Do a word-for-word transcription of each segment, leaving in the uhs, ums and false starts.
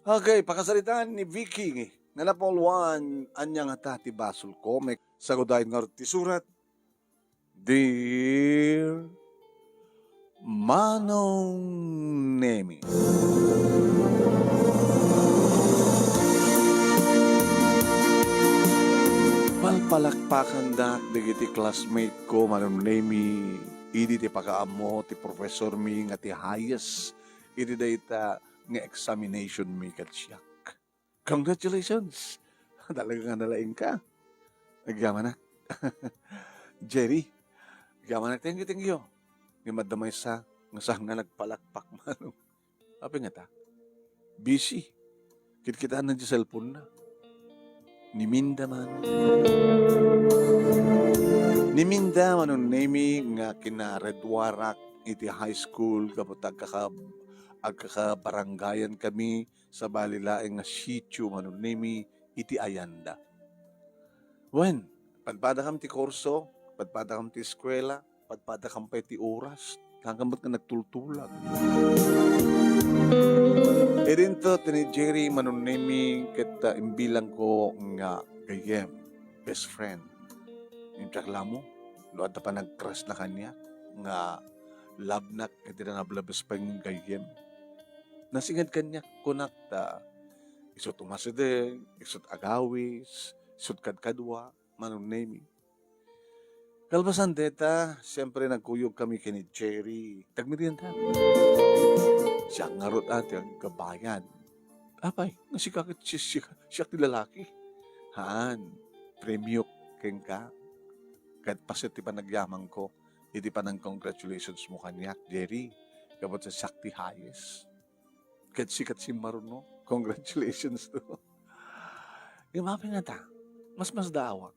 Okay, pakasaritaan ni Vicky nga napauloan, ania ngata ti basolko? May sagudayen ngarud ti surat, Dear Manong Nemi. Palpalakpakandak dagiti classmate ko, Manong Nemi, idi ti pakaammo ti professor mi nga ti highest iti dayta nga examination mi ket siak. Congratulations! Talaga nga nalaing ka. Agyamanak. Jerry, agyamanak. Thank you, thank you. Ngem adda maysa nga saan nga nagpalakpak, Manong. Apay ngata? Busy. Kitkitaenna ti cellphone na. Ni Minda, Manong. Ni Minda, Manong Nemi, nga kinaredwarak iti high school, gapu ta agkaka-, agkakabarangayan kami sabali laeng nga sitio, Manong Nemi, iti ayanda. Wen, padpadakam ti kurso, padpadakam ti eskuela, padpadakam pay ti oras, kankam met nga nagtultulag. Idinto ti ni Jerry, Manong Nemi, ket, ah, imbilangko nga gayyem, best friend. Intiak la mo, no adda panagcrush na kaniak, nga love nak, ket di na nablabes pay nga gayyem. Nasinged kaniak, kunak ta, isut' umasideg, isut' agawis, isut' kadkadua, Manong Nemi. Kalpasan deta, siyempre, nagkuyog kami ken ni Jerry. Tagmerienda. Siak ngarud a ti agbayad. Apay, nga sika ket si-, sika, siak ti lalaki. Haan, premiok kenka. Ket paset ti panagyamanko, iti panang-congratulations mo kaniak, Jerry. Gapu ta siak ti highest. Ket sika ti simmaruno. Congratulations to. Ngem apay ngata, masmasdaawak.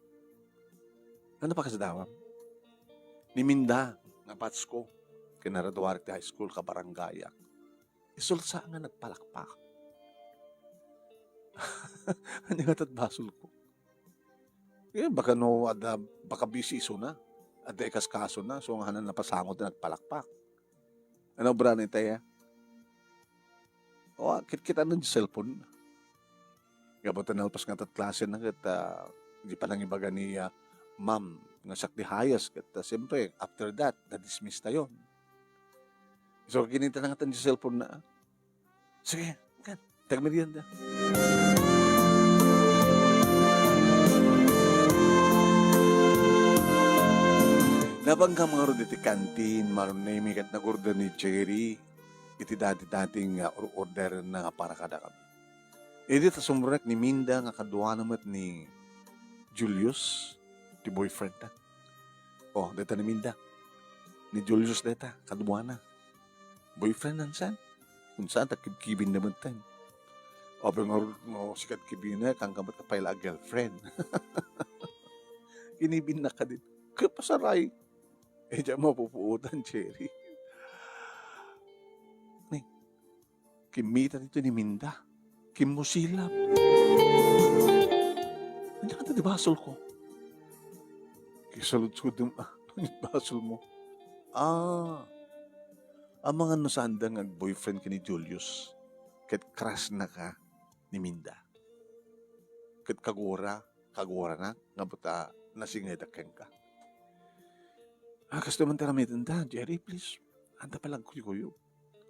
Ano pa kasdaawam? Ni Minda, nga batch ko, kinaredwarak ti high school, kabarangayak. Isu la sa nga nagpalakpak. Ania ngata ti basolko? Eh, baka no, adda, baka busy isuna. Adda ikaskasona, so nga hanan napasango ti nagpalakpak. Ano obrana itay, a? O, kitkitaenna ti cellphone. Gapu ta nalpas ngata ti klasena ket, ah, di panangibaga ni, ah, ma'am nga siak ti highest ket, ah, siyempre, after that, na-dismiss tayon. So, kinitana ngata ti cellphone na, a. Sige, kan, tagmerienda. Napankam ngarud iti kantin, Manong Nemi, ket nag-order ni Jerry iti dati-dati nga or-, orderenna nga para kadakami. Idi ta sumreknek ni Minda nga kaduana met ni Julius, ti boyfriendna. O, dayta ni Minda. Ni Julius dayta, kaduana. Boyfriend, ansan? Unsan ta kibkibinna metten. Apay ngarud no, sika ti kibinna, kankam met a pay la a girlfriend. Kinibinna kadi. Kapasaray. Eh, diak mapupuotan, Jerry. Ni, kimmita ditoy ni Minda. Kimmusilap. Ania ngata ti basolko? Kisaludsodem, a, ania ti basolmo? Ah, amangan no saanda nga ag-boyfriend ken ni Julius, ket crush na ka ni Minda. Ket kagura, kagurana, nga buta nasingedak kenka. Ah, kastoy man ti aramitenda, Jerry, please. Anta pala agkuykuyog.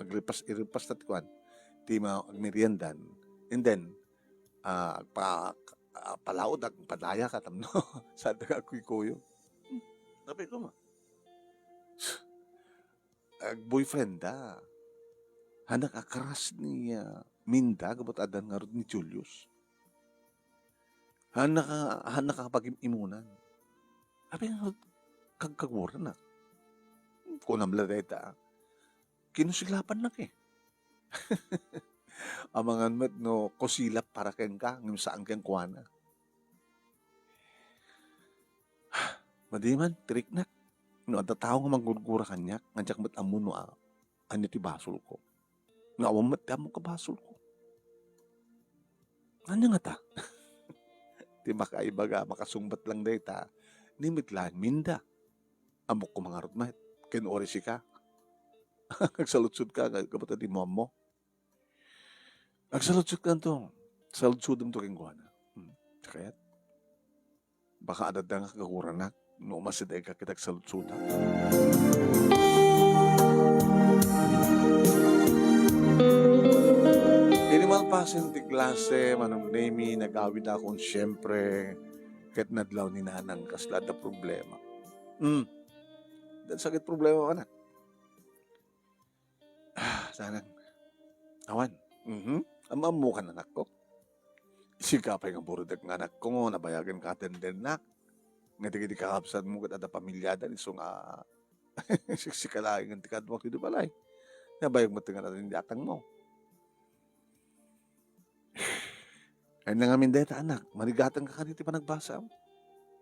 Agripas, iripasta ti kuan, ti ma-, agmeriendan. And then, ah, agpa-, ah, palaodak, agpadaya ka, tapno, saanda nga agkuykuyog. Hmm, sabi ko, ma-, ag-boyfriend da. Hanak a crush ni, ah, Minda, gapu ta addan ngarud ni Julius. Hanak a, hanak a pagim-imunan. Apay ngarud, kag-, kagurana. Kunam la dayta, a. Kinusilapannak, e. Amangan met no kusilap para kenka, ngem saan kenkuana. Madi man, ti riknak. No adda tao nga manggurgura kaniak, nga diak met ammo no, a, ania ti basolko. Nga awan met ti ammok a basolko. Ania ngata? Ti makaibaga, makasungbat lang dayta, ni met laeng Minda. Ammok koma ngarud met, ken uray sika. Agsaludkodka, nga gapu ta dimo ammo. Agsaludsodkanto. Saludsodemto kenkuana. Hmm. Sakit? Baka adda nga kaguranak no umasidegka ket agsaludsodak. Idi malpasen ti klase, Manong Nemi, nag-awidakon, siyempre, ket nadlaw ni Nanang kasla adda problema. Hmm. Adda sakit problema, anak. Ah, Nanang. Awan. Mhm. Am-ammokan, anakko. Sika pay nga burutek nga anakko, nabayagen ka atendernak. Nga dagiti kakabsatmo ket adda pamiliada, isu nga siksika laeng ti kaduak iti balay. Nabayag met nga atenderatanmo. Ay, nangamin dayta, anak, marigatanka kadi ti panagbasam?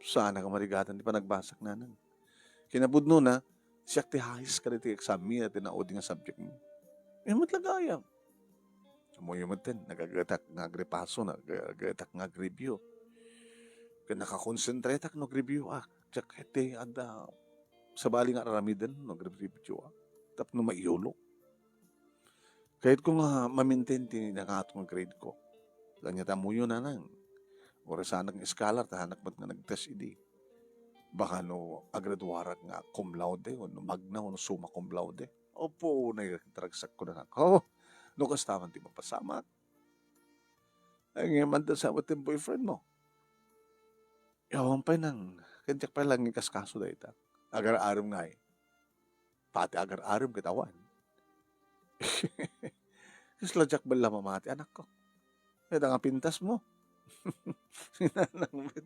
Saan a marigatan ti panagbasak, Nanang. Kinapudnona, siak ti highest kadagiti exam-mi a tinaudi nga subject-mo. Ay, met la gayam. Ammoyo metten, nagagetak nga agripaso, nagagetak nga agreview. Ket nakakonsentretak no agreview-ak. Diak ket ti adda sabali nga aramiden no agreview-ak. Tapno maiyulok. Kayatko nga ma-maintain ti nangato nga grade-ko. Ania ti ammoyo, Nanang. Uray saanak nga scholar, ta saanak met nga nag-test idi. Baka no agraduarak nga cum laude, wenno magna, wenno summa cum laude. Apo, naitaragsak ko, Nanang. Oh, no kasta man ti mapasamak. Ay, ngem adda sa met ti boyfriend-mo. Awan pay, Nang, ket diak pay la nga ikaskaso dayta. Agar-arem ngay. Pati agar-arem ket awan. Kasla diak met la mamati, anakko. Ket nga pintasmo. Sinanang met.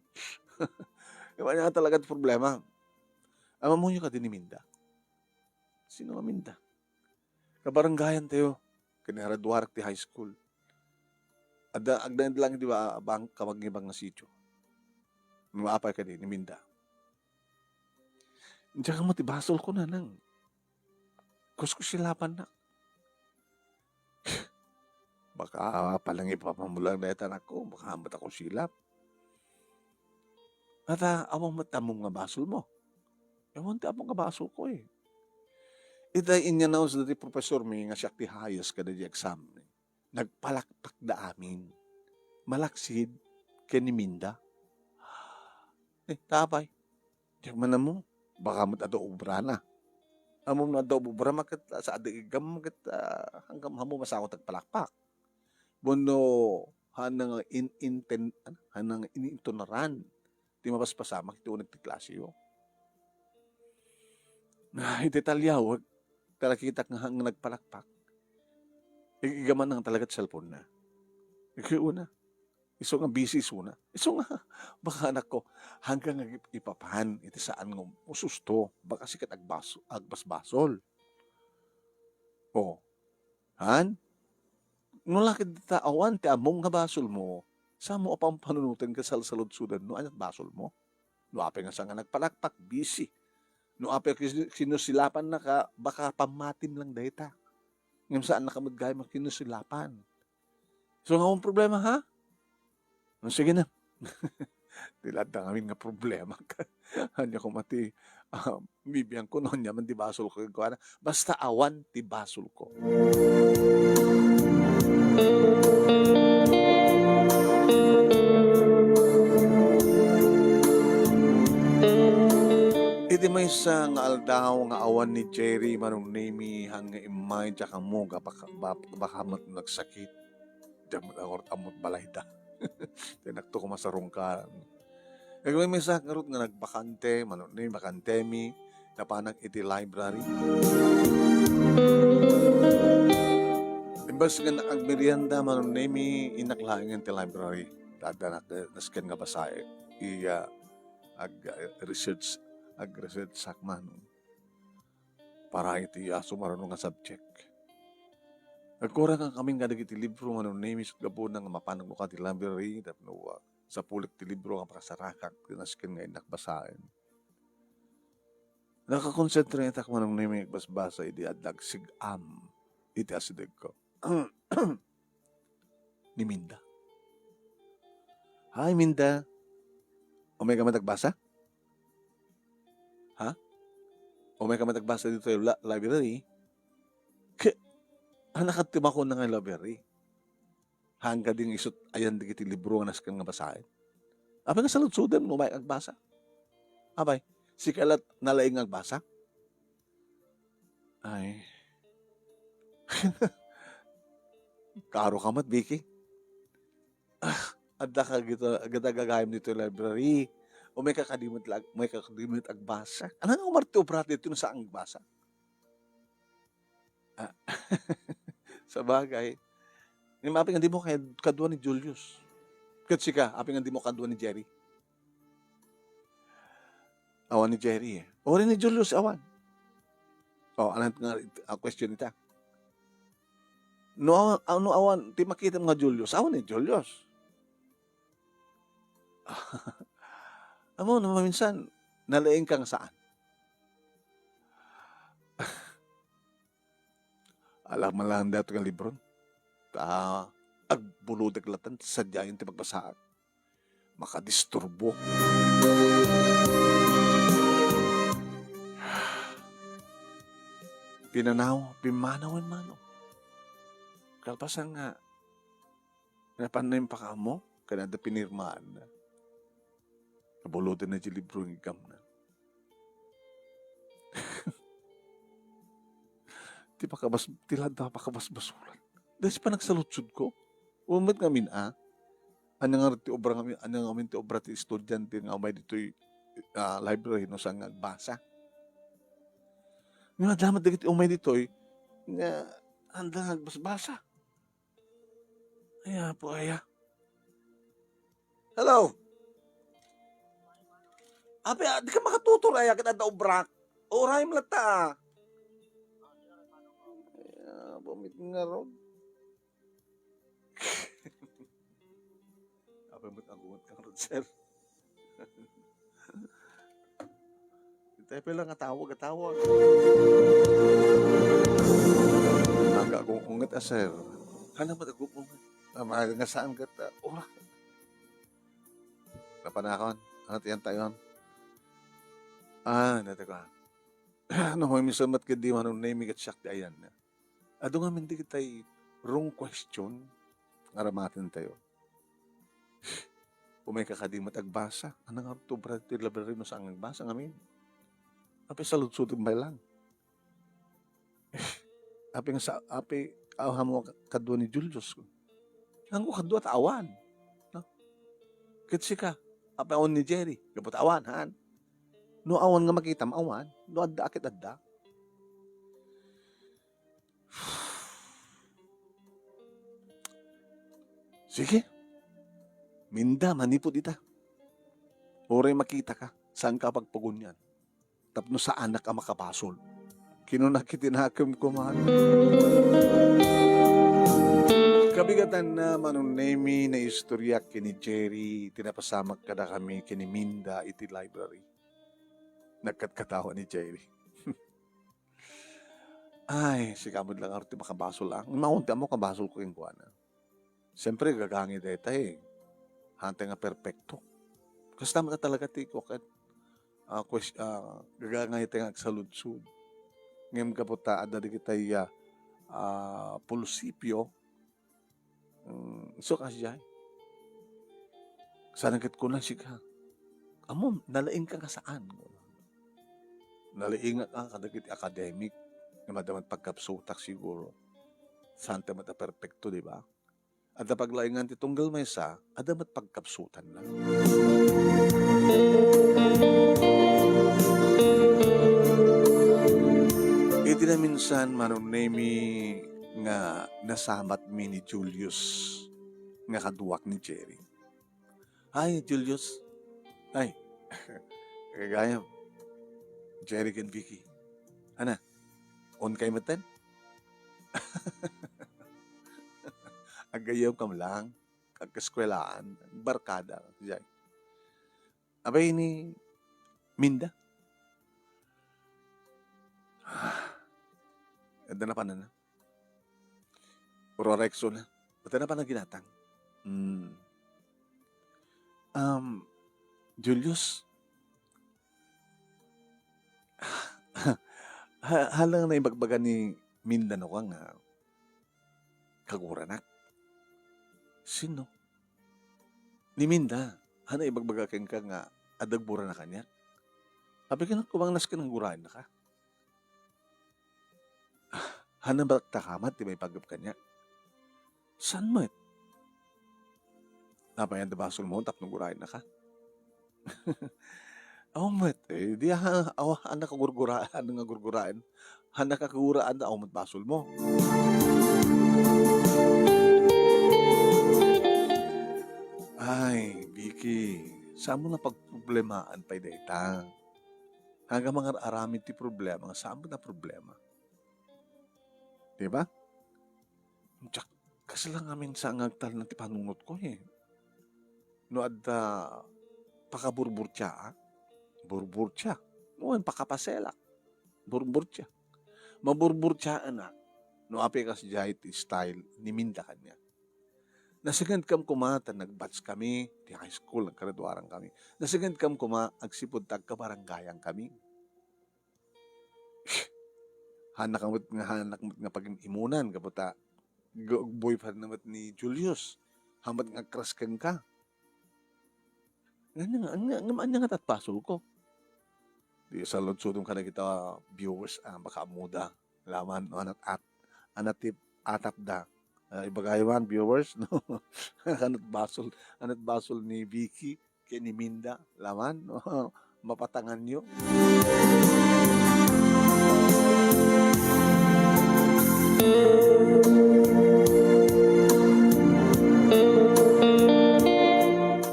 Iwan niya talaga ti problema. Ammoyo kadi ni Minda? Sino nga Minda? Kabarangayantayo. Kinaraduarak ti high school. Adda, agnaed lang, di ba, abang, kabangibang nga sitio. Maapay kadi ni Minda. Diak ammo ti basolko, Nanang. Kuskusilapannak. Baka palangipapan mo lang dayta, anakko. Baka met a kusilap. Ata, awan met ammom nga basolmo. Awan ti ammok nga basolko, eh. Ita, in-announce dati professor-mi nga siak ti highest kadaydi exam-mi. Nagpalakpakda amin. Malaksid ken ni Minda. Eh, ta apay? Diak man ammo. Baka met adda obrana. Ammom no adda obra, ket, ah, sa adda igam, ket, ah, haanka ammo masakot agpalakpak. Wenno, haanna nga in-, inten-, ano, haanna nga inintunaran ti mapaspasamak iti uneg ti klaseyo. Ah, iti talliawek, talakitak nga, nga nagpalakpak. Ig-, igamanna talaga ti cellphone-na. Ig-, una. Isu nga busy isuna. Isu nga, baka, anakko, haanka nga ip-, ipapan iti saan nga ususto, baka sika ti agbas-, agbasbasol. Oh. Han? No la ket ta awan ti ammom nga basolmo, saanmo a pampanunoten ket salsaludsoden no ania't basolmo. No apay nga saan nga nagpalakpak, busy. No apay kis-, kinusilapannaka, baka pammatim lang dayta. Ngem saannaka met gayam a kinusilapan. So, nga akong problema, ha? O, sige na. Ti la adda ngamin nga problema. Ania koma ti, ah, bibiangko no ania man ti basolko kenkuana. Basta awan ti basolko. Iti maysa nga aldaw nga awan ni Jerry, Manong Nemi, haan nga immay, diak ammo, baka, baka met nagsakit. Diak met ngarud ammo ti balayda. Ti anakto koma sarungkaran. Ket maymaysa ngarud nga nagbakante, Manong Nemi, bakantemi, napanak iti library. Imbes nga agmerienda, Manong Nemi, innak laengen ti library. Adda nak-, nasken nga basaen. Iya, ag-, research, ag-researchak man para iti, ah, sumaruno nga subject. Agkurangan kami nga dagiti libro, Manong Nemi, ket gapuna nga mapanagko ka ti library, tapno, ah, sapulek ti libro nga pakasarakak, ti nasken nga innak basaen. Nakakonsentratak, Manong Nemi, agbasbasa idi adda agsig-am iti asidegko. Ni Minda. Hi, Minda. Umay ka met agbasa? Ha? Umay ka met agbasa ditoy la-, library? Ke-, anak, adda ti makuna nga library. Haan kadi nga isut' ayan dagiti libro nga nasken nga basaen. Apay nga saludsodem no umayka agbasa? Apay, sika la't nalaing nga agbasa? Ay. Kaaro ka met, Vicky. Ah, adda ka gita-, gita gagayem ditoy library. Umayka kadi met lag-, umayka kadi met agbasa. Ania nga umay ti obra ditoy no saan nga agbasa? Ah, sabagay. Ngem apay nga dimo kad-, kadua ni Julius? Ket sika, apay nga dimo kadua ni Jerry? Awan ni Jerry, eh. Uray ni Julius, awan. Oh, ania nga, ah, question ita? No awan, ah, no awan, ti makitam nga Julius, awan ni Julius. Ammom, no maminsan, nalaingka nga saan. Ala man laeng daytoy nga libro. Ta agbulodek latta, sadiayen ti pagbasaak. Makadisturbo. Pinanaw, pimmanawen mano. Kalpasan nga, napanna impakaammo, ken adda pinirmaanna. Nabulodenna diay libro nga iggamna. Ti pakabas-, ti ladda pakabasbasolan. Daydi panagsaludsodko. Umet ngamin, ah. Ania nga ti obra ngamin, ania ngamin ti obra ti estudiante nga umay ditoy, ah, library no saan nga agbasa? Nga adda met dagiti umay ditoy nga haan nga agbasbasa. Ay, Apo, aya. Hello? Apay, ah, dika makatutor aya ket adda obrak? Urayem latta, ah. Ay, Apo, met ngarud. Apay met agunget ngarud, sir? Itay pay lang a tawag, a tawag. Aga agung-unget a, sir. Ania met agung-unget? Ah, maaga nga saan ket, ah, ura. Napanakon. Ano ti yan tayon? Ah, nati ko, ah. No, maminsan met ket di man unay mi ket siak ti ayan. Adu ngamin dagitay wrong question nga aramatentayo. Umayka kadi met agbasa. Ania nga obra ti library no saan nga agbasa ngamin? Apay saludsodem pay lang. Apay nga sa-, apay, ahammo kadua ni Julius. Ngem kadua ta awan. No? Ket sika, apay awan ni Jerry? Gapu ta awan, haan? No awan nga makitam, awan. No adda, ket adda. Sige. Minda, manipud ita. Uray makitaka, saanka a pagpagunian. Tapno saanak a makabasol. Kinuna ket ti nakemko man. Kabigatanna, Manong Nemy, naistoryak ken ni Jerry ti napasamak kadakami ken ni Minda iti library. Nagkatkatawa ni Jerry. Ay, sika met lang ngarud ti makabasol, ah. Ngem awan ti ammok a basolko kenkuana. Siyempre, gagangay dayta, eh. Haantay nga perpekto. Kasta met talaga ti kua ket, ah, ques-, ah, gagangay dayta nga agsaludsod. Ngem gapu ta adda dagitay, ah, ah, pulsipio, mm, isu kasdiay. Saan ket kuna sika? Ammom, nalaingka nga saan. Nalaingak a kadagiti academic nga adda met pagkapsutak siguro. Saanta met a perpekto, di ba? Adda paglaingan ti tunggal maysa, adda met pagkapsutanna. Iti naminsan, Manong Nemy, nga nasamatmi ni Julius nga kaduak ni Jerry. Hi, Julius. Hi. Gagayem. Jerry ken Vicky. Ana, on kay metten? Aggayemkam lang. Agkaeskuelaan. Barkada. Jay. Apay ni Minda? Adda napanna. Ura-, Rexona. Ba't na panaginatang? Hmm. Um, Julius, ha-, hala nga naibagbaga ni Minda no ka nga kaguranak. Sino? Ni Minda, ania ibagbaga kenka nga adda agburana kaniak? Apay, kano koma nga nasken nga guraennaka? Ania, balak ta kaman ti maipaggep kaniak? Saan met? Apay, adda basolmo tapno guraennaka? Awan met. Eh, di, ah, awa, ania nga gurguraan, ania nga gurguraen? Ania nga kaguraan, awan met basolmo. Ay, Vicky, saanmo a pagproblemaan pay dayta. Ania nga mangar-aramid ti problema nga saanmo a problema. Di ba? Diak, kasla ngamin sa nga agtalna ti panunotko, eh. No adda pakaburburtiaak, burburtia. Wen, pakapaselak, burburtia. Maburburtiaenak no apay kasdiay ti style ni Minda kaniak. Nasengedkam koma ta nag-batch kami ti high school, naggraduaran kami. Nasengedkam koma agsipud ta agkabarangayan kami. Hanak met nga, hanak met nga pagim-imunan, gapu ta gu-, boyfriend na met ni Julius. Hamak nga crush kenka. Ania nga, ania, ania, ania nga tat basolko? Di, saludsodem kadagita viewers, ah, baka ammoda. Laman, no, anat-, at-, anat-, atapda. Ah, ibagayam man, viewers, no? Anat basol, anat basol ni Vicky ken ni Minda, laman, no? Mapatanganyo.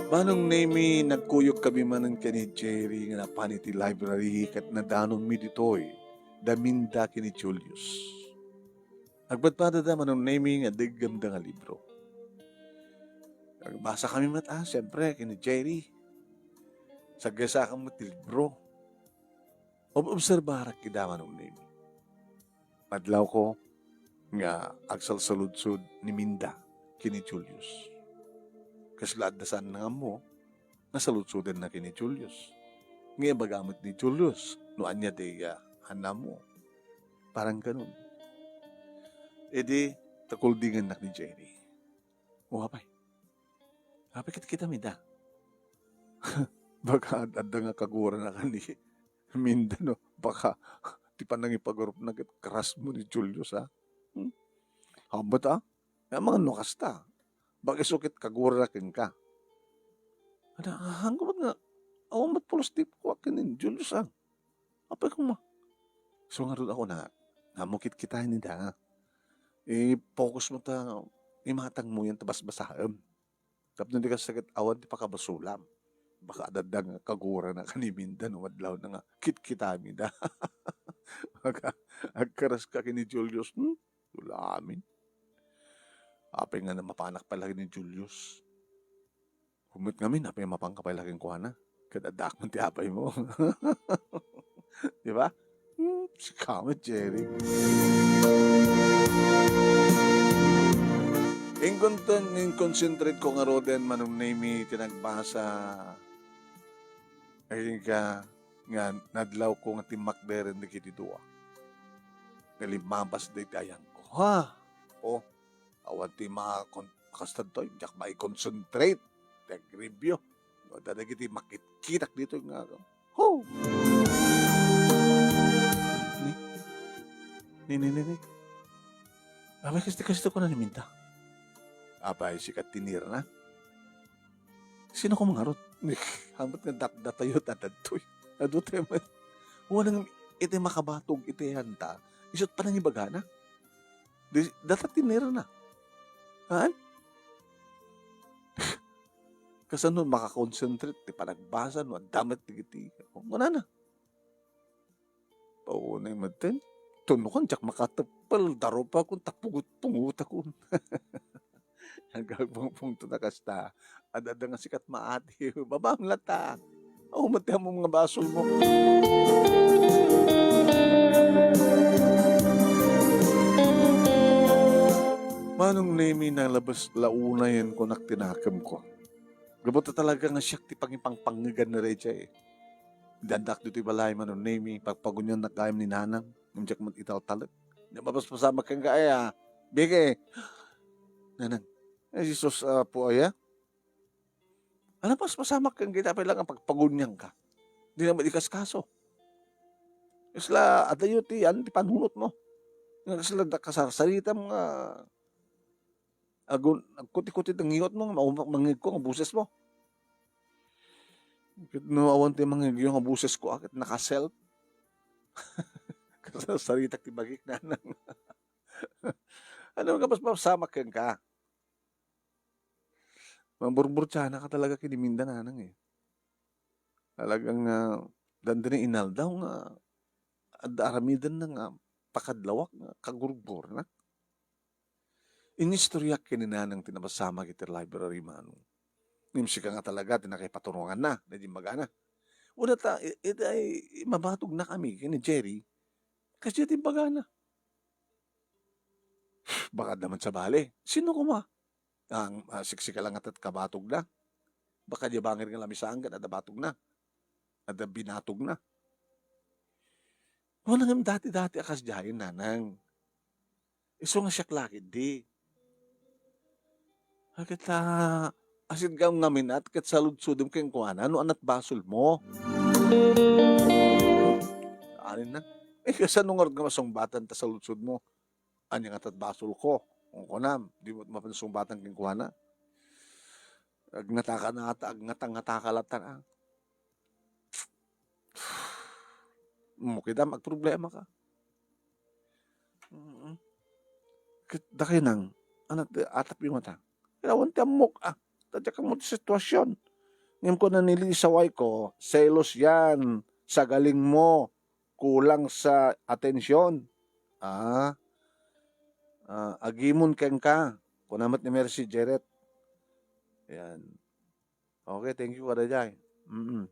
Manong Nemy, nagkuyog kami manen ken ni Jerry nga napan iti library ket nadanonmi ditoy da Minda ken ni Julius. Agpadpadada, Manong Nemy, nga daggamda nga libro. Agbasa kami met, ah, siempre, ken ni Jerry. Saggasakan met ti libro. Ob-, obserbarak ida, Manong Nemy. Madlawko nga agsalsaludsod ni Minda ken ni Julius. Kasla adda saan nga ammo, nasaludsodenna ken ni Julius. Nga ibaga met ni Julius no ania ti, ah, haan a ammo. Parang ganun. Idi, takuldingennak ni Jerry. O, apay. Apay, kitkitami da. Baka ad-, adda nga kagurana ken ni Minda, no? Baka ti panangipagurupna ket crush mo ni Julius, ha? Hmm? Habat, ah? Nga mangan no kasta. Baka isu ket kagurana kenka. Ada, haanko met nga, awan met pulos ti kuak ken ni Julius, ah. Apay koma. So, ngarud ako na, nga mo kitkitaen ida. I-focus mo ta, imatang mo yan ta basbasaem. Tapno di ka sakit, awan ti pakabasolam. Baka adda nga kagurana ken ni Minda no madlawna nga kitkitami da. Baka agkaras ka ken ni Julius, hmm? Ulamin. Apay nga mapanak pay la ken ni Julius. Humet ngamin, apay mapanka pay la kenkuana. Ket addaak man ti apay mo. Di ba? Hmm, sika met, Jerry. Inkunton, inconcentrate ko ngaruden, Manong Nemy, ti nagbasa. Ay ka, nga nadlawko nga timmakderen dagiti dua. Nga limmabas dagiti ayangko. Ha? Oh, awan ti ma-, kon-, kasta ditoy, diak mai-concentrate. Ti agribyo. No, adda dagiti makitkitak ditoy nga, ho! Ni, ni, ni, ni, ni. Apay, kasta, kasta ko na ni Minda. Apay, sika ti nirna. Sino ko mangarot? Hamat nga dat-, datayo ta dadtoy. Adu tayo man. Walang iti makabatog iti ayanta. Isut panangibagana. Di, data ti nirna. Haan? Kasano makakonsentrate ti panagbasa no adda met dagiti, kunana. Paunay met ten, tunokan, diak makateppel, darupakon, ta pungot-pungotakon. Agpungpungto na kasta, ad-adda nga sikat maati, babam latta. Aw, mati mo nga basol mo. Manong Nemy, nalabas la unayen ko naktinakemko. Gapu ta talaga nga siak ti pangipangpangngegan ni Rachel, eh. Dandak ditoy balay, Manong Nemy, pagpagunionnak gayam ni Nanang, ngem diak met italtalek. Di mapaspasamak kenka, ay, ah. Bege. Nanang, Ay, Jesus, Apo, aya? Ano, mas masamak kang kita pa lang ang pagpagunian ka. Di naman ikaskaso. Isla, adayo ti, ano, ti panunot mo. Nga isla, da kasarsaritam nga, agun, agkuti-kuti ang ngiwat mo, nga mauma-, mangigko ang buses mo. Ket no awan ti mangigyo nga buses ko, aket nakaself. Kasasaritak ti bagik, nanang. Ano nga mas masamak kang ka? Mamburburtiana ka talaga ken ni Minda, nanang, eh. Talagang, ah, dandani inaldaw nga adda aramiden na nga pakadlawak nga kagurgurnak. Inistoryak ken ni nanang ti napasamak iti library, Manong. Ngem sika nga talaga ti nakipaturonganna, na di imbagana. Wala ta, i-, iti ay, mabatog na kami ken ni Jerry. Kasi di imbagana. Baka naman sa bale. Sino kuma? Ang, ah, siksika lang at kabatog na. Baka di bangir nga lamisaan ken adda batog na. Adda binatog na. Wala nga dati-dati a kasdiayen, nanang. Isu nga siak la ketdi. Ket, ah, asin ka ngaminat ket saludsodem kenkuana no anat basol mo. Anin na? Eh, kasano ngarud nga masungbatan ta saludsod mo? Ania nga tat basol ko? Kung kunam, di mo mapan sungbatan kenkuana. Agnataka nata, agnata-ngataka latta, ah. Mo kidam, agproblema ka. Mm. Ket dakay nang, anat, atap yung mata. Kailangan ti ammok, ah. Tadya ka mo ti sitwasyon. Ngem ko nanili sa way ko, selos yan. Sa galing mo, kulang sa atensyon. Ah, ah, agimon kenka. Kuna met ni Mercy Jeret. Yan. Okay, thank you, Kadayay. Mm.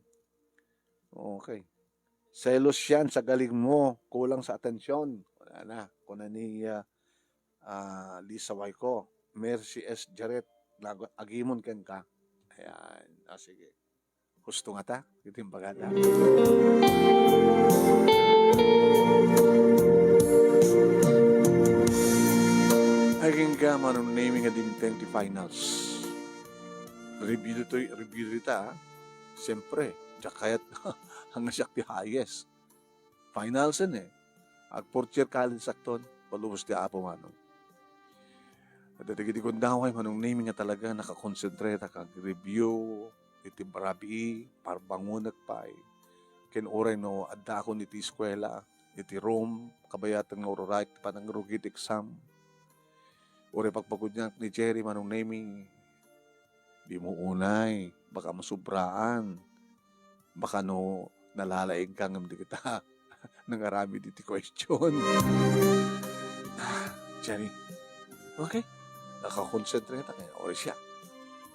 Okay. Selos yan sa galing mo, kulang sa atensyon. Wala na. Kuna ni, ah, ah, Lisa Wayco, Mercy S. Jarret, nago-, agimon kenka. Ayan. Ah, sige. Husto nga ta, iti imbagada. Ay, kenka, Manong Nemy, nga dimteng ti finals. Review ditoy, review dita, ah. Siyempre, diak kayat nga siak ti highest. Finalsen, eh. Ag fourth year college akton, palubos ti Apo, Manong. At dagiti gundaway, Manong Nemy, nga talaga nakakonsentrate ak ag-review iti rabii, parbangonek pay. Ken uray no addaakon iti eskuela, iti room, kabayaten nga ururay ti panangrugi ti exam. Uray pagpaguniak ni Jerry, Manong Nemy, di mo unay, baka masubraan. Baka no nalalaing ka ngem di kita nangaramid iti question. Ah, Jerry, okay. Nakakonsentrate ka. Uray siak.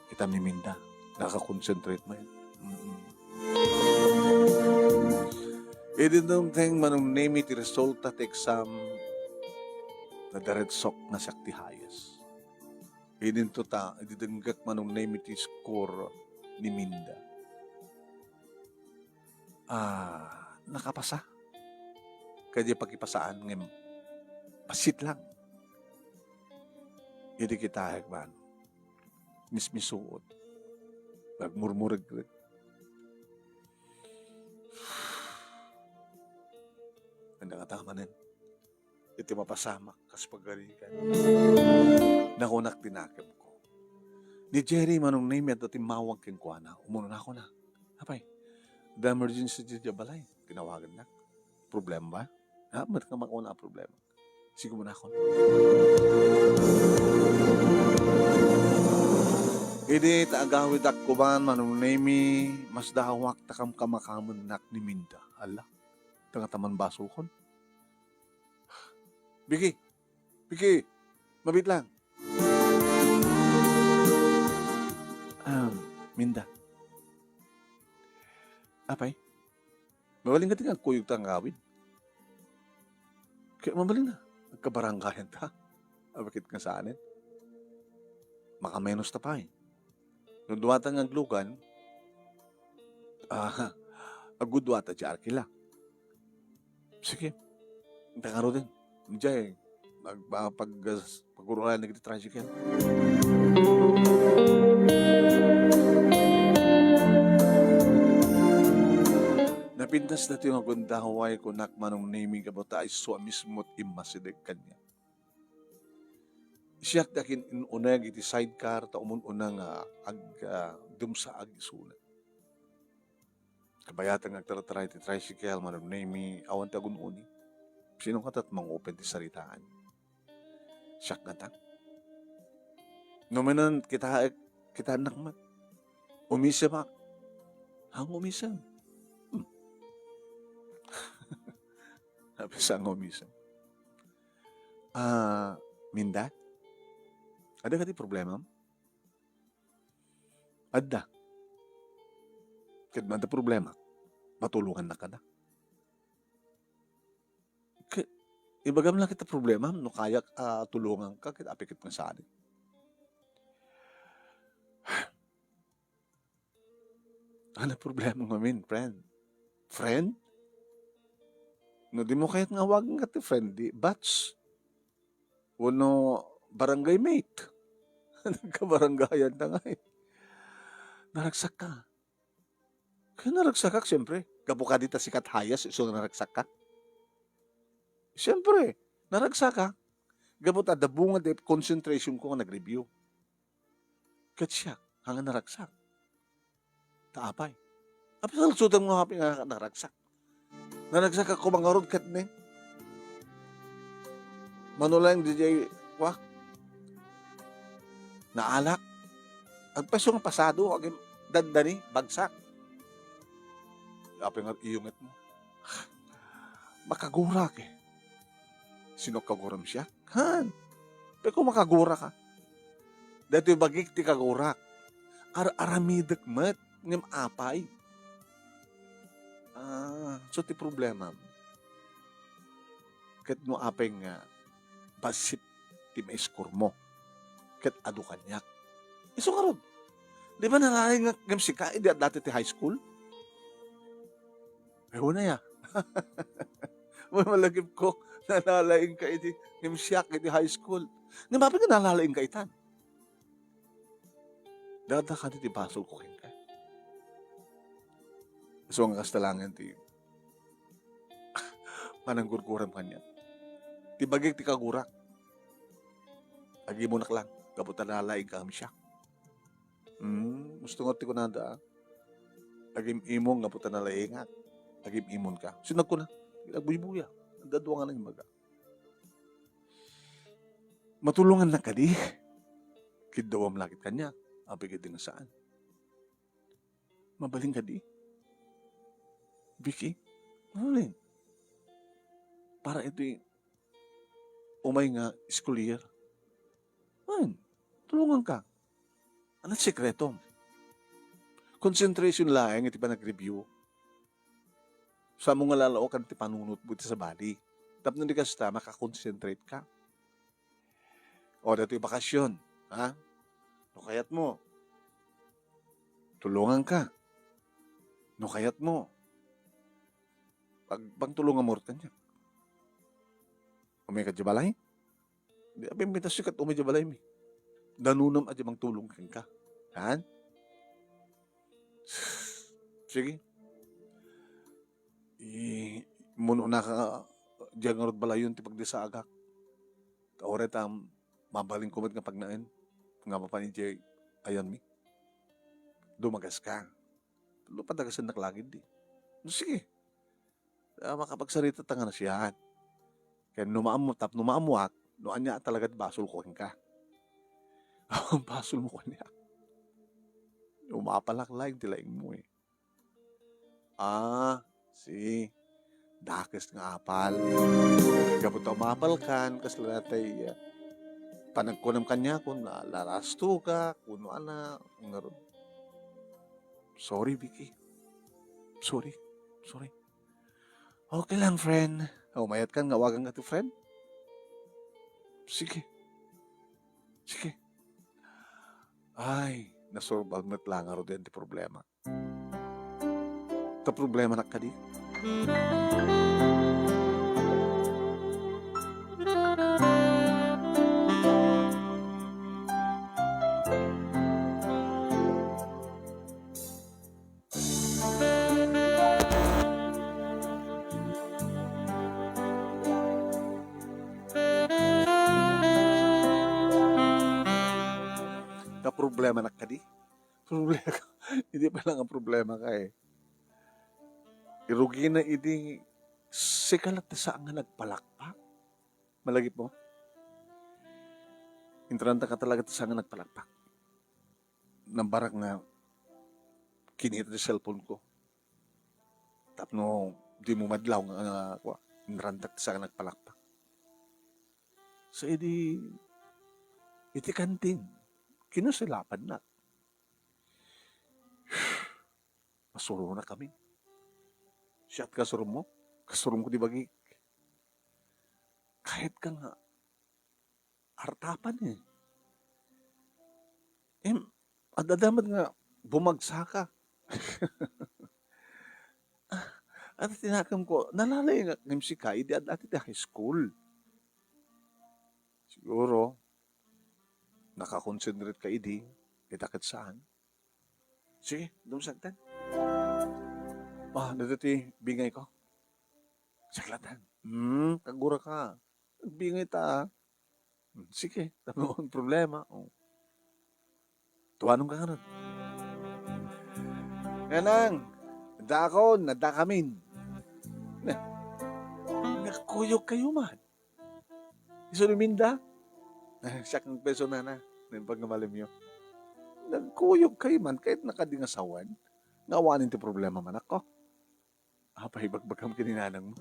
Kita ni Minda. Nakakonsentrate man. Mm-mm. Idi dumteng, Manong Nemy, ti resulta ti exam, nadaretsok nga siak ti highest. Idinto ta, idi denggek, Manong Nemy, ti score ni Minda. Ah, nakapasa. Kadi pakipasaan ngem bassit lang. Idi kitaek man, mismisuot. Nagmurmuregreg. Anda nga tamanen? Iti mapasamak kas pagarigan. Nakunak ti nakemko. Ni Jerry, Manong Nemy, adda timmawag kenkuana. Umunonakon a. Apay, the emergency di balay. Tinawagannak. Problema ba? Ha? Ba't ka makuna a problema? Sige mo na ako. Idi ta agawidak kuman, Manong Nemy, masdawak ta kamkamakamennak ni Minda. Ala, tangataman basukon. Biki! Biki! Mabit lang! Um, Minda. Apay? Mabalin ka ti nga agkuyog ta nga agawid? Kaya mabalin na. Nagkabaranggayan ta. Abakit nga saanen? Makamenos ta pay. No duwata nga aglugan, ah, agudua ta ti arkila. Sige. Ita ngaruden. Jay, magpapag-, Pagurulayan dagiti tricycle. Napintas datoy nga gundaway, kunak, Manong Nemy, gapu ta isu a mismo ti immasideg kaniak. Siak ti akin-uneg iti sidecar ta umun-una nga ag-, ah, dumsaag isuna. Kabayatan nga agtartara iti tricycle, Manong Nemy, awan ti agun-uni. Sino kayat mangupen ti saritaan? Siak ngata. No manen kitaek, kitaennak met. Umisemak. Haan nga umisem? Hmm. Apay, saan nga umisem? Ah, Minda? Adda kadi problemam? Adda. Ket no adda problema, matulongannak kada. Ke-, ibagam la ket ti problemam, no kayak a tulonganka, ket apay ket nga saan. Ano problema ngamin, friend? Friend? No dimo kayat nga awagan ket ti friend, di batch. Wenno barangay mate. Nagkabaranggayan ta ngay. Naragsakka. Kaya naragsakak, siyempre. Gapu kadi ta sikat hayas, isu nga naragsakka. Siyempre, naragsakak. Gapu ta adda bunga ti concentrationko nga nag-review. Ket siak, haan nga naragsak. Ta apay? Apay, salaksutan nga apay nga naragsak? Naragsakak koma ngarud ket ni. Mano laeng diay, wa? Naalak. Agpayso nga pasado, agim-, dandani, bagsak. Apay nga iyungitmo? Makagurak, eh. Sino kaguram siak? Haan. Pay ko makaguraka. Daytoy bagik ti kagurak. Ar-aramidek met, ngem apay? Ah, so ti problemam, ket no apay nga bassit ti maiskormo, ket adu kaniak. Isu ngarud, di ba nalaing nga ngem sika idi adda ti high school? Ay, una ya. May malagipko, nalalaingka idi ngem siak idi high school. Ngem apay nga nalalaingka itan? Dada kadi ti basolko kenka. Isu nga kasta laeng ti pananggurguram kaniak. Ti bagik ti kagurak. Agimunak lang, gapu ta nalalaingka ngem siak. Hmm, gusto nga ti kunada, ah. Agim-imong gapu ta nalaingak. Agim-imonka. Sino nagkuna? Agbuybuya. Adda dua nga nangimbaga. Matulongannak kadi? Kiddawam la ket kaniak. Apay ket di nga saan? Mabalin kadi? Vicky? Mabalin. Para iti umay nga school year. Wen, tulonganka. Ania ti sekretom? Concentration laeng iti panag-review. Saanmo nga lalaokan ti panunotmo iti sabali. Tapno di kasta, makakonsentrate ka. O, daytoy bakasyon, ha? No kayatmo, tulonganka. No kayatmo, pag-, pagtulonganmo rut kaniak. Umayka idiay balay? Di, apay, imbitasyon ket umay idiay balaymi. Danonam a di mangtulong kenka. Haan? Sige. I-, immun-unaka, diay ngarud balayon ti pagdisagak. Ta uray ta mabalinko met nga pagnaen nga mapan idiay ayonmi. Dumagaska. No padagasennak la ketdi. No, sige. Ah, makapagsarita ta nga nasayaat. Ken no maammo, tapno maammoak, no ania talaga ti basolko kenka. Basolmo kaniak. Umapalak laeng ti laingmo, eh. Ah, si dakes nga apal. Gapu ta umapalkan, kasla daytay, ah, panagkunam kaniak, kun, ah, nalastogak, kun ania, ngarud. Sorry, Vicky. Sorry. Sorry. Okay lang, friend. Umayatkan nga awaganka ti friend? Sige. Sige. Ay, nasolbak met la ngaruden ti problema. Ta problemanak kadi. Problemanak kadi? Problema ka. Idi pay la nga problemaka, eh. Irugina idi sika latta saan nga nagpalakpak. Malagipmo? Intranta ka talaga ta saan nga nagpalakpak. Nambarak nga kinita ti cellphone ko. Tapno dimo madlaw nga, nga, kua, inrantak sa nagpalakpak. So, idi, iti kantin, kinusulapannak. Pasuronak amin. Siak, kasurummo? Kasurumko ti bagik. Kahit ka nga, artapan, eh. Em, adda met nga bumagsaka. Ah, adda ti nakemko, nalalayngak ngem sika idi adda ti high school. Siguro, nakakonsentrate ka idi, kita ket saan. Sige, dumsagtan. Ah, dito ti bingay ko. Saglatan. Hmm, kagura ka. Nagbingay ta, ah. Hmm, sige, tapno ang problema. Oh. Tuwanong ka ngarud. Nanang, adda akon, adda kamin. Na, nagkuyog kayo man. Isu ni Minda? Eh, siak nga peso, nana. Naimbag nga malimyo. Nagkuyog kayo man, kahit nakadi nga sawen. Nga awanen ti problema man ako. Apay, ibagbagam ken ni nanang mo?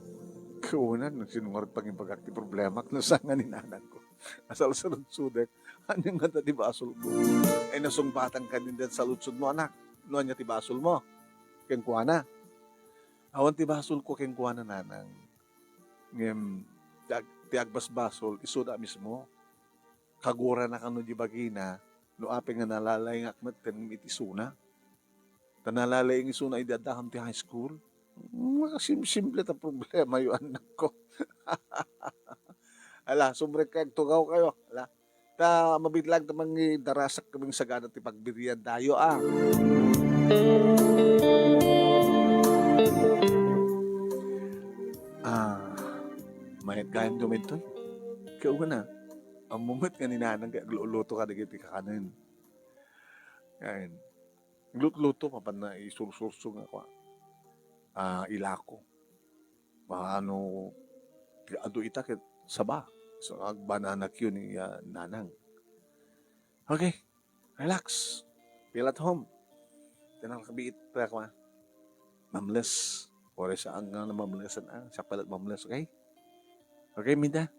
Kauna, no sino ngarud pangimbagak ti problemak, no saan nga ni nanang ko. Asalsaludsodek, ania ngata ti basol ko? Ay, nasungbatan ka din den saludsod mo, anak. No ania ti basol mo? Kenkuana. Awan ti basol ko kenkuana, nanang. Ngem, ti ag-, ti agbasbasol, isuda mismo. Kagurana kano di bagina, no apay nga nalalayngak met ken iti isuna. Ta nalalayng isuna idi addakam ti high school. Makasimsimple ta problema yo, anak ko. Ala, sumrek kayo, agtugaw kayo. Ala, ta mabitlag ta mangidarasak kaming sagana ti pagbibiyan tayo, ah. Ah, mayat gayam dumintoy. Kaya na, ammo met nga ni nanang kay agluluto ka dagiti kakanen. Ayan. Lutluto, mapan na isursurso nga kwa. Ah, ilako. Maano, ti adu ita ket saba. So, agbanana cue ni, ah, nanang. Okay. Relax. Feel at home. Tinang kabiit pa kwa. Mamles. Ore sa ang nga mamlesan, ah. Siya pala mamles, okay? Okay, Minda?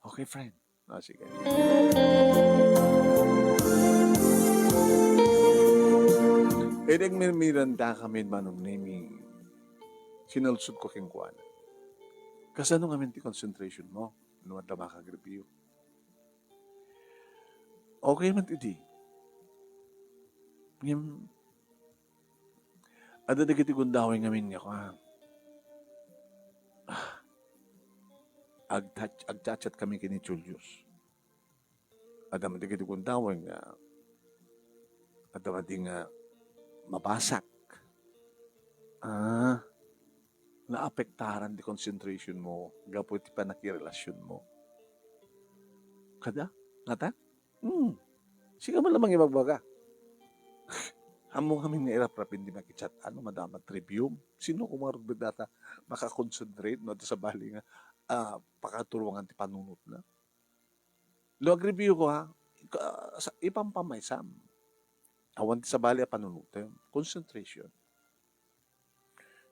Okay, friend. Ah, sige. Ideg mirmiranda kami manong Nemi. Sinaludsod ko kenkuana. Kasano ngamin ti concentration mo? No adda makagripiyo. Okay man ti di. Ngem, adda dagiti gundaway ngamin nga, ah, agtat-, agchat-chat kami ken ni Julius. Adda man dagiti gundaway nga adda man di nga mabasak. Ah, naapektaran ti concentration mo gapu iti pannakirelasion mo. Kada? Ngata? Hmm. Sika man lamang ibagbaga. Ammo ngamin nga iraprapin di makichat, ano, madama trivium. Sino kumarud data makakonsentrate, no, sa bali nga, ah, pakatulungan ti panunot na? No, agreview ko, ha? Ka-, sa, ipampamaysam. Awan ti sabali a panunutem. Concentration.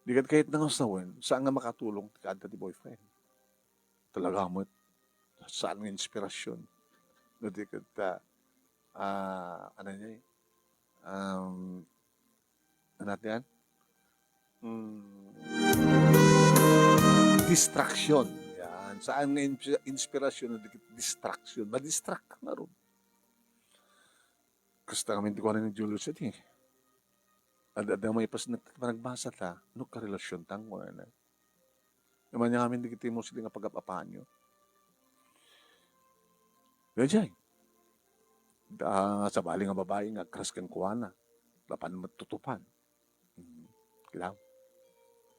Di ket kayat na nga sawen, saan nga makatulong ti kanta ti boyfriend. Talaga met, saan nga inspirasyon. No, di ket, ah, ah, ano niya, eh? Um, ano natin yan? Mm. Distraction. Yan. Saan nga inspi-, inspirasyon, no, di ket distraction. Madistract ka nga ron. Kasta ngamin ti kuana ni Julius iti. Ad-, adda maipasnek ti panagbasa ta, no karelasyon ta, kuana. Naman niya ngamin dagiti Muslim nga pagap-apaanyo. Daydiay. Da, sabali nga babai nga agkras kenkuana. Lapan met tutupan. Mm. Kitaw?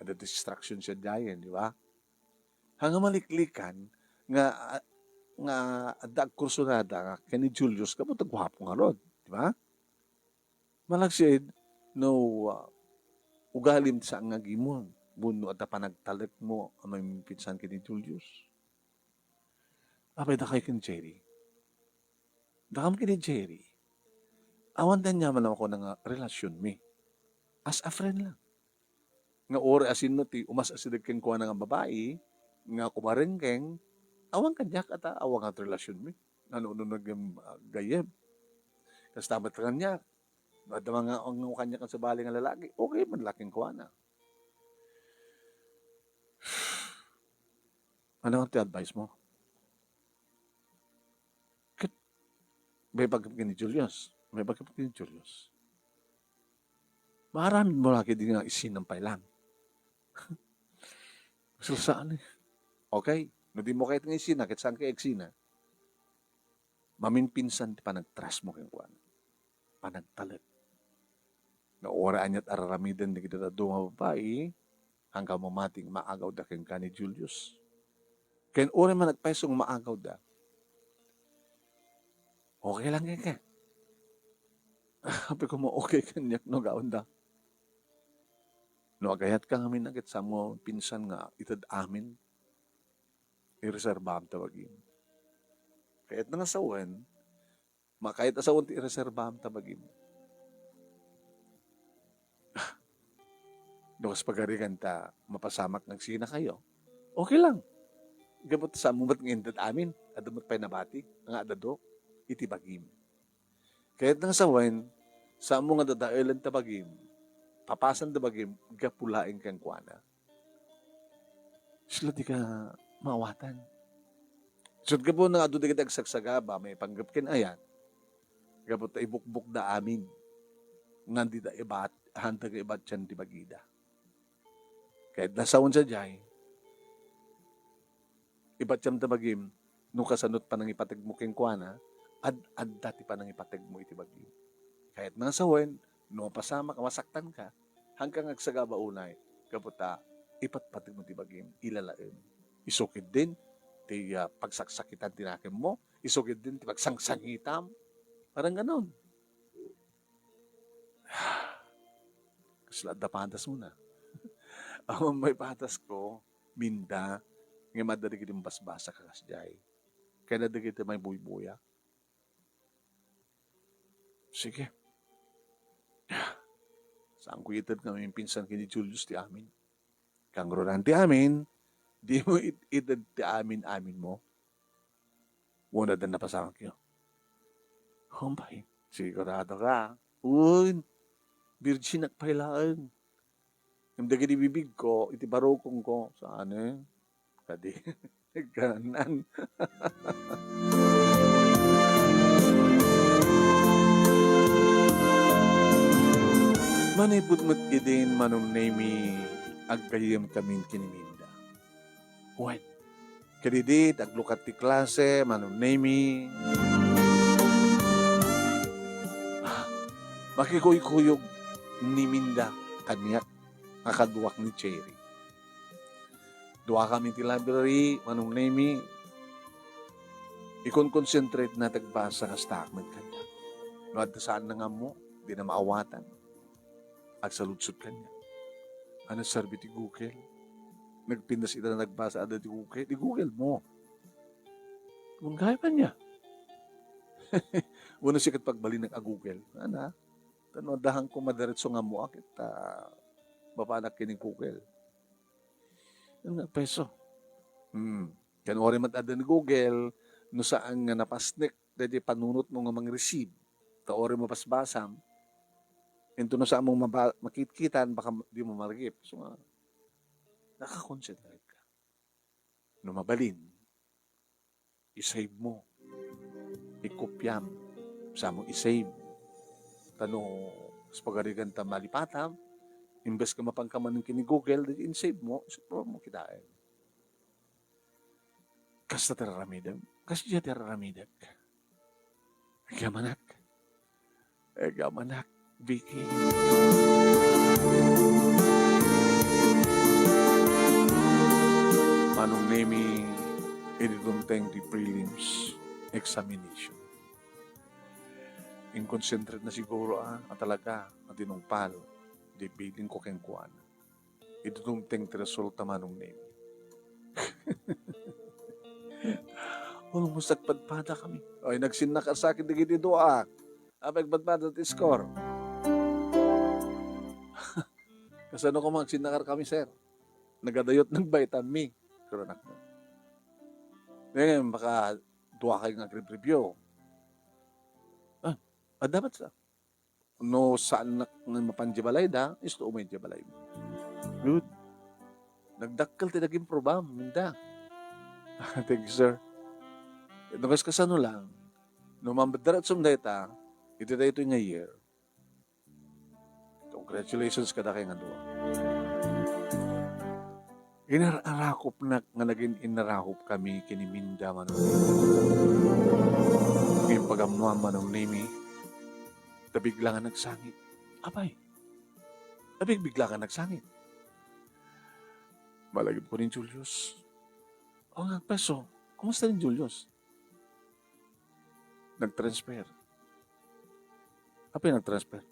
Adda distraction siya diayen, di ba? Hanga maliklikan nga, nga adda agkursunada nga ken ni Julius, gapu ta guapo ngarud, di ba? Malaksid no, ah, ugalim ti saan nga agimon wenno adda panagtalekmo a maminpinsan ken ni Julius. Apay dakayo ken Jerry? Dakam ken ni Jerry, awan ti aniaman a makuana nga relasionmi. As a friend lang. Nga uray a sinno ti umas-asideg kenkuana nga babai nga kumarengkeng, awan kaniak ata, awan nga relasionmi. Nano-, no nagem-, ah, gayyem. Kasta met kaniak. No adda mga ang kaniak nga sabali nga lalaki, okay man la kenkuana. Ano ti advice mo? Ket, may bagay ni Julius. May bagay ni Julius. Maaramid mo lagi di nga isinam pay lang. Masalsaan eh. Okay? No di mo kayat nga isina, ket saan kay agsina? Maminpinsan ti panagtrust mo kenkuana. Panagtalek. Nga uray aniat araramiden dagiti dadduma nga babai, hanggang mamati nga maagawda kenka ni Julius. Ken uray man agpayso nga maagawda, okay lang kenka. Apay koma okay kaniak no agawanda. No agayatka ngamin a ket samo pinsan nga ited amin, ireserbaam ta bagim. Kayatna nga sawen, makayat a sawen ti ireserbaam ta bagim. No kas pagarigan ta mapasamak nga agsinakayo, okay lang. Gapu ta samo met nga inted amin, adda met pay nabati nga adda do iti bagim. Kayatna nga sawen, samo nga dadaelen ta bagim, papasan ta bagim, gapu laeng kenkuana. Isla di ka maawatan. Isut' gapu nga adu dagiti agsagsagaba, maipanggep ken ayat, gapu ta ibukbokda amin. Ngan dida ibat-, handa nga ibatian ti bagida. Kayatna sawen sadiay, ibatiam ta bagim, no kasano ti panangipategmo kenkuana, ad-adda ti panangipategmo iti bagim. Kayatna nga sawen, no mapasamak a masaktanka, hanggang agsagaba unay, gapu ta ipatpategmo ti bagim, ilalaem. Isu ketdin ti, ah, pagsaksakitan ti nakemmo, isu ketdin ti pagsangsangitam. Parang ganon. Kasla adda patas muna. Awan may patasko, Minda, ngem adda dagiti basbasaka kasdiay. Ken adda dagiti maibuybuya. Sige. Saanko ited nga maminpinsan ken ni Julius ti amin. Kangrunan ti amin, di mo it-, ited ti amin-aminmo. Wenno adda napasamakyo? Humpay, sigurado ka? Uy, virgin ak pay laeng. Ngem dagiti bibigko, iti barukongko, saan eh? Kadi, kanan. Manipud met idin, Manong Nemi, aggayyemkamin ken ni Minda. Wen, kadidi, aglukat ti klase, Manong Nemi. Ah, makikuykuyog ni Minda kaniak a kaduak ni Cherry. Duakami iti library, Manong Nemi. Ikon-concentrate na tagbasa, kasta met kaniak. No adda saan nga ammo, di na maawatan. Agsaludsod kaniak. Ano serbi ti Google? Nagpintas ita nga nagbasa, adda ti Google. Di Google mo. Manggayo kaniak. Wano sikat pagbalinak a Google. Ana? Tano, dahan ko madiretso nga ammo, akit, ah, mapanak ken ni Google. Yun nga, peso. Hmm. Ken uray met adda ni Google, no saan nga napasnek daydi panunotmo nga mangreceive, ta uray mabasbasam, into no saan mo maba-, makitkitan, baka di mo maragip. So nga, nakakonsentrate ka. No mabalin, i-save mo. Ikopiam. Saan mo i-save? Ta no kas pagarigan ta malipatam, imbes nga mapanka manen ken ni Google, di in-save mo, isut' mo kitaen. Kasta ti raramidem. Kasdiay ti raramidek. Agyamanak. Agyamanak, Vicky. Manong Nemi, idi dumteng ti prelims examination. Inconcentrate na siguro a, a talaga a tinungpal ti bilin ko kenkuana. Idi dumteng ti resulta, Manong Nemi. Almost agpadpada kami. Ay, nagsinnakar sa akin dagiti dua. Apay agpadpada ti score. Kasano koma agsinnakar kami, sir? Nagadayot nagbaytan mi. Pero anak mo. Ngayon, baka dua kayo nga agrib-review. Ah, ah, dapat sa. No, saan nak nga mapan di balay da, isto umay di balay. Good. Nagdakkel ti naging program, minda. Thank you, sir. No, kas-, kasano lang, no, mambedder at sum dayta, iti daytoy nga year. Congratulations kadakayo nga dua. Inar-arakopnak nga nagin-inarahop kami ken ni Minda, Manong Nemi. Ngem pagammoan, Manong Nemi, ta bigla nga nagsangit. Apay, ta bigbigla nga nagsangit. Malagip ko ni Julius. O nga, peso, kumusta ni Julius? Nag-transfer. Apay nag-transfer?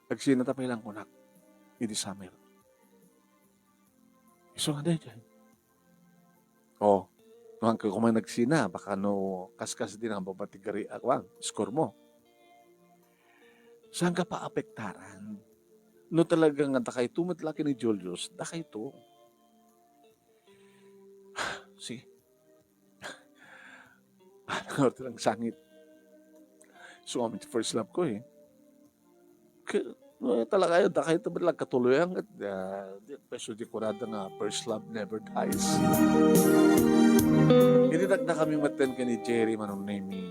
Nagsina ta pay lang kunak idi summer. Isu nga daydiay. O, no, angka koma nagsina, baka no kaskas din ang babatigari, ah, kuwan, score mo. Saan ka pa apektaran? No talaga nga dakayto met la ken ni Julius, dakayto. Sige. Ano nga order ang sangit? So, kami first love ko eh. K-, no, talaga yun, dakayto ba lang katuloyan? Ah, di, peso di kurada nga first love never dies. Hindi nagda kami maten ka ni Jerry, Manong Nemi.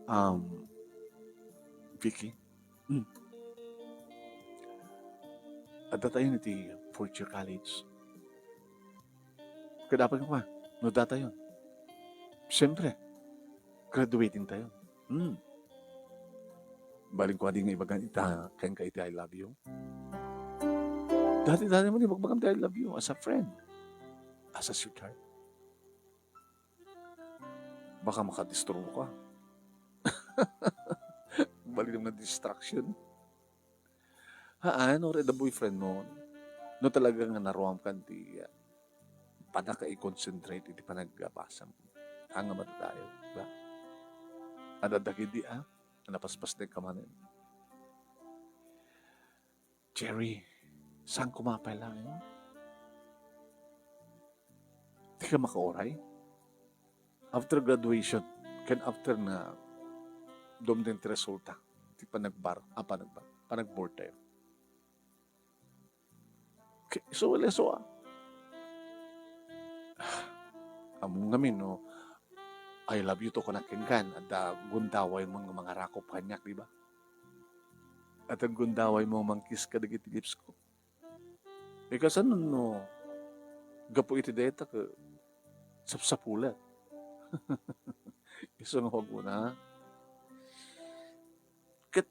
Um, Vicky. Hmm. Adda tayo iti fourth year college. Kadapat ko ka, no data yun. Siyempre, graduating tayo. Hmm. Baling ko adi nga ibagan ita, kenka iti I love you. Dati, dati mo ni bagbagam ti I love you as a friend. As a sweetheart. Baka makadisturbo ka. Balik na distraction. Haan, or the boyfriend mo, no talaga nga naruam kan ti, ah, panaka-i-concentrate iti panagbasa mo. Haan nga matatayo, di ba? Adda dagidi, ah, napaspas na kamanen. Jerry, saan kumapay lang, eh? Di ka makauray? After graduation, ken after na dumteng ti resulta, ti panagbar-, ah, panagbar-, panagboard tayo. Ke-, so, wala, so, ah. Ammom ngamin, no? I love you to, kunak kenkan, adda gundaway mo nga mangarakop kaniak, di ba? Adda gundaway mo mangkiss kadagiti lips ko. Ikaw, saan no gapu iti dayta ket sapsapulat? Isu nga agkuna. Ket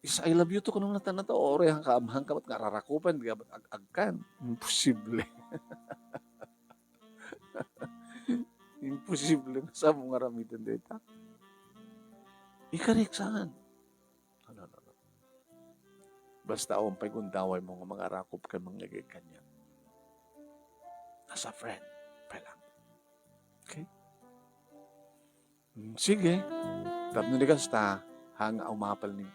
is I love you to, kunam natan-, natan-, uray hangka, hangka met nga ararakupan, di ka met ag-, agkan. Imposible. Imposible nga saan mo nga aramiden dayta. Ikarik saan? Ano, ano, ano? Basta awan pay gundaway mo nga mangarakop ken mangngegeg kaniak. As a friend pa lang. Okay? Mm, sige. Tapno di kasta, hang umapal ni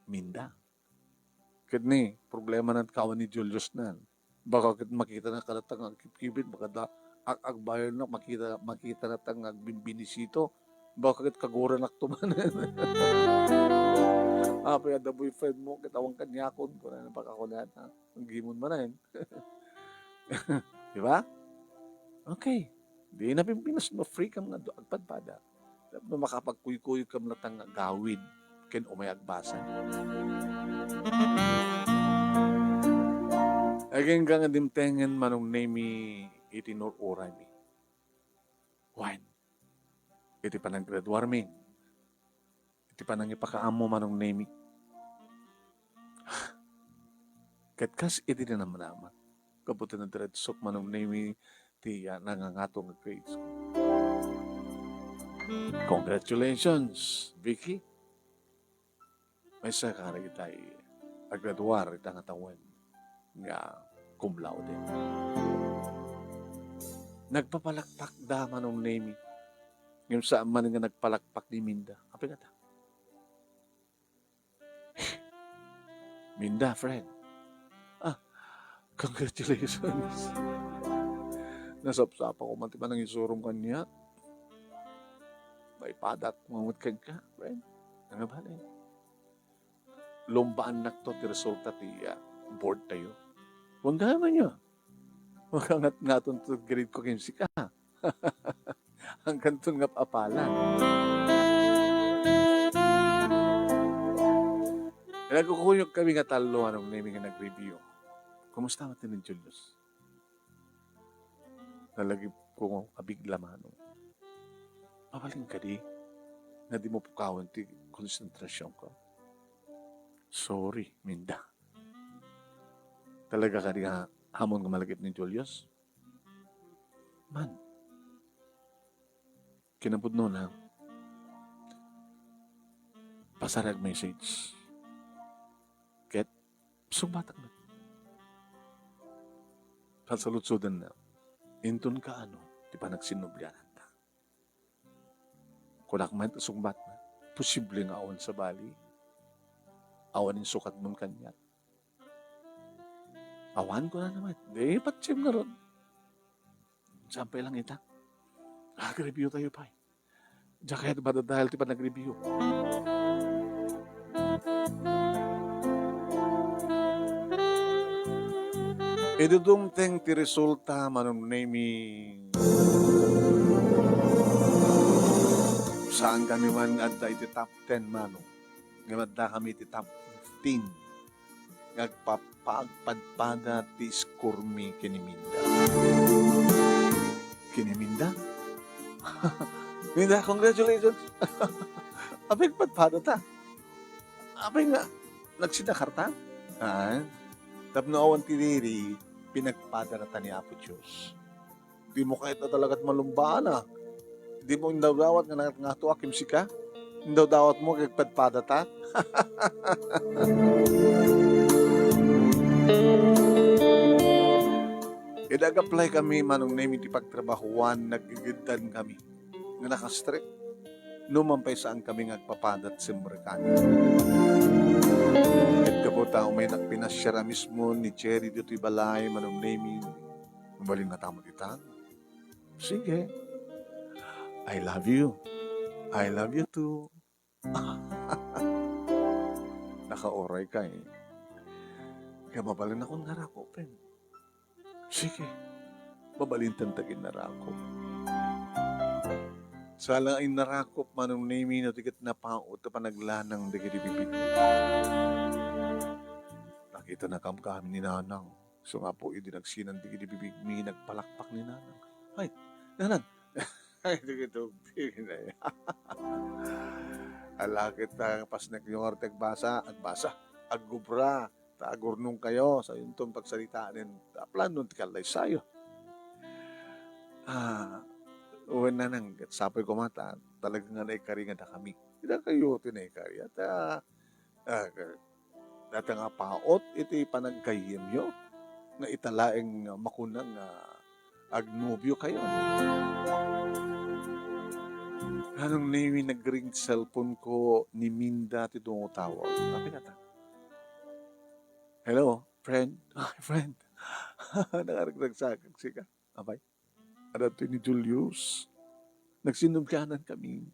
Minda. Ket ni, problema nan kawan ni Julius nan. Baka ket makita na kadata nga agkibkibit, baka da, ag-, agbayan na, makita, makita na ta nga agbimbinisito. Baka ket kaguranak to manen. Apay, adda boyfriend mo, ket awan kaniakon, kuna na baka kunana. Ang gimon manen. Di ba? Okay. Di na Pilipinas, ma-free kam nga do-, agpadpada. Tapno makapagkuykuyog kam latta nga agawid ken umay agbasa. Agingga nga dimtengen, Manong Nemi, iti nur-uraymi. Wen, iti panaggraduarmi, iti panangipakaammo, Manong Nemi. Ket kas iti dinamnama, gapu ta nadredsok, Manong Nemi, ti, ah, nangangato nga grades ko. Congratulations, Vicky. Maysa ka dagiti agraduar ita nga tawen nga cum laude. Nagpapalakpak da Manong Nemi. Ngem saan man nga nagpalakpak ni Minda. Apay ngata? Minda, friend. Ah, congratulations. Nasapsapa ko man ti panangisurom kaniak. Maipadat mo met kenka, friend. Ano ba, eh? Lumbaannakto ti resulta ti, ah, board tayo. Huwag gaya man niya. Makangat-ngaton to grade ko ken sika. Hangkan ton nga apalan. Nagkukuyog kami nga tallo, Manong Nemi nga nag-review. Kumusta man ti ni Julius? Nalagip ko nga abigla, Manong. Mabalin kadi nga di mo pukawan ti konsentrasion ko? Sorry, Minda. Talaga kadi nga hamon nga malagip ni Julius? Man, kinapudno na, pasarag message. Ket sungbatak na. Pasaludsodan na. Inton kaano ti panagsinnubliananta. Kunak met a sungbat na. Posible nga awan sabali. Awan insukadmon kaniak. Awan, kunana met. Di, patiem ngarud. Sampay lang ita. Agreview tayo pay. Diak kayat madadael ti panagrebiyo. Idi dumteng ti resulta, Manong Nemi, saan kami man adda iti top ten, Manong. Ngem adda kami iti top fifteen. Nga agpapagpadpada ti score mi ken ni Minda. Ken ni Minda? Minda, congratulations! Apay agpadpada ta? Apay nga, nagsinakar ta? Ah, tapno awan ti diri, pinagpada na ta ni Apo Dios. Di mo kayat a talagat malumbaan, ah. Di mo indawdawat nga nangatngato a kimsika? Indawdawat mo kay padpada ta? Idi ag-apply kami, Manong Nemi, ti pagtrabahoan, nagigiddan kami nga nakastrek. Numan pay saan kami nga agpapadat simrekan. Ket gapu ta umay nakpinasiar a mismo ni Jerry ditoy balay, Manong Nemi, mabalin nga tamo ditan. Sige. I love you. I love you too. Nakauray ka, eh. Kaya mabalin akon nga rakupen. Sige. Mabalintan ta ket narakup. Saan la nga innarakup, Manong Nemi, no di ket napaut a panaglanang dagiti bibig. Nakitanakam kami ni Nanang. Isu nga apo, idi nagsinan dagiti bibigmi, nagpalakpak ni Nanang. Ay, Nanang! Ay, dagiti ubing na yan. Ala ket ta, pasnek yung arte agbasa, agbasa, agubra, ta agurnong kayo, sayonton pagsaritaen, ta planon ti kallaysayo. Ah, wen Nanang, ket sapay koma ta, talaga nga naikari nga dakami. Dakayo ti naikari, at, ah, ah, Dayta nga paut iti panaggayyemyo nga ita laeng nga makuna nga agnobio kayo. Nanong Nemi, nagring cellphone ko ni Minda ti dungotawag. Apay ngata? Hello, friend? Ay, friend. Nakaragsagsakit sika. Apay? Adda toy ni Julius. Nagsinubkanan kami.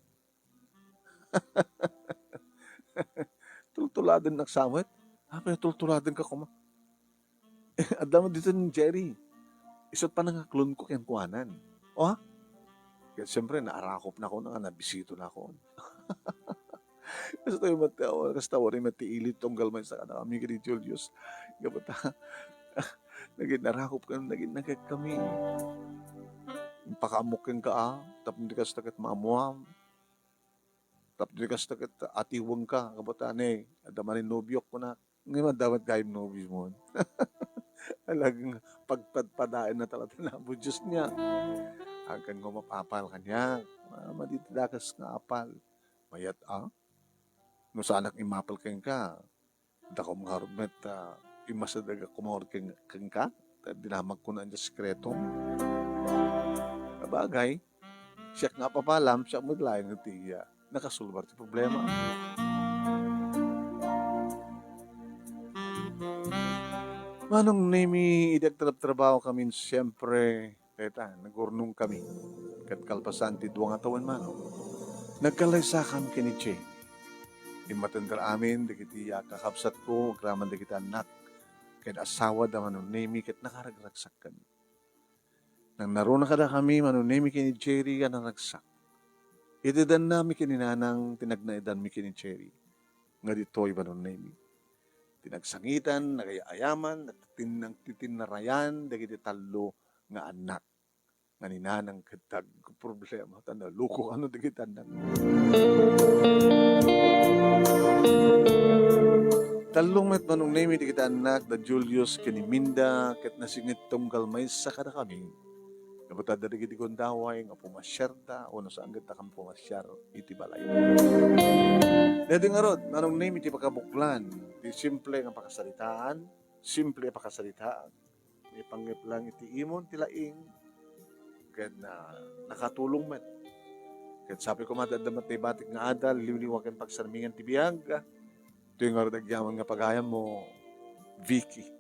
Tultuladen nak samet. Apay tultuladen ka koma? Adda man dito ni Jerry. Isu't panangaklon ko kenkuanan. O, ha? Kaya siyempre, naarakop na ko na nga, nabisito na ko. Kasta tayo mati, awa, kasta wari mati ilit, tunggal man sa kadakami kay Julius. Gapu ta, naging narakop kami, naging nagag kami. Pakaamok ken ka, ah, tapno di kasta ket maamuam. Tapno di kasta ket atiweng ka, gapu ta, ne, adda man nobiok ko na. Ngayon, dapat gayam nobio mo. Talagang pagpadpadaenna talaga na Apo Dios niya. Agkan nga mapapal kaniak. Ah, madi ti dakes nga apal. Mayat a? No saanak immapal kenka, dakom ngarud met, ah, immasidegak koma ngarud ken-, kenka, ta dinamagko na ania sekretom. Sabagay, siak nga apapalam, siak met laeng ti iya nakasolbar ti problema. Manong Nemi, idi agtrabtrabaho kamin, siempre, dayta, nagurnong kami. Ket kalpasan ti dua nga tawen, Manong, nagkallaysakam ken ni Jenny. Immatender amin dagiti a-, kakabsatko agraman dagiti annak ken asawa da Manong Nemi ket nakaragragsak kami. Nangnaruna kadakami, Manong Nemi ken ni Jerry, a naragsak. Iti dannami ken ni Nanang ti nagnaedanmi ken ni Jerry. Nga ditoy, Manong Nemi, ti nagsangitan, nagay-ayaman, nagtitin-, nagtitinnarayan dagiti tallo nga annak nga ni Nanang ket dagiti problema ta nalukokano dagiti annak. Tallo met, Manong Nemi, dagiti annak da Julius ken ni Minda ket nasingit tunggal maysa kadakami. Nabutadda dagiti gundaway nga pumasiarda wenno saan ket dakami pumasiar iti balay. Daytoy ngarud, Manong Nemi, ti pakabuklan ti simple nga pakasaritaan, simple a pakasaritaan. Ipangngep lang iti imon ti laing ken, ah, nakatulong met. Ket sapay koma adda met naibatik nga adal, liwliwa ken pagsarmingan ti biag. Daytoy ngarud agyaman nga pagayammo, Vicky.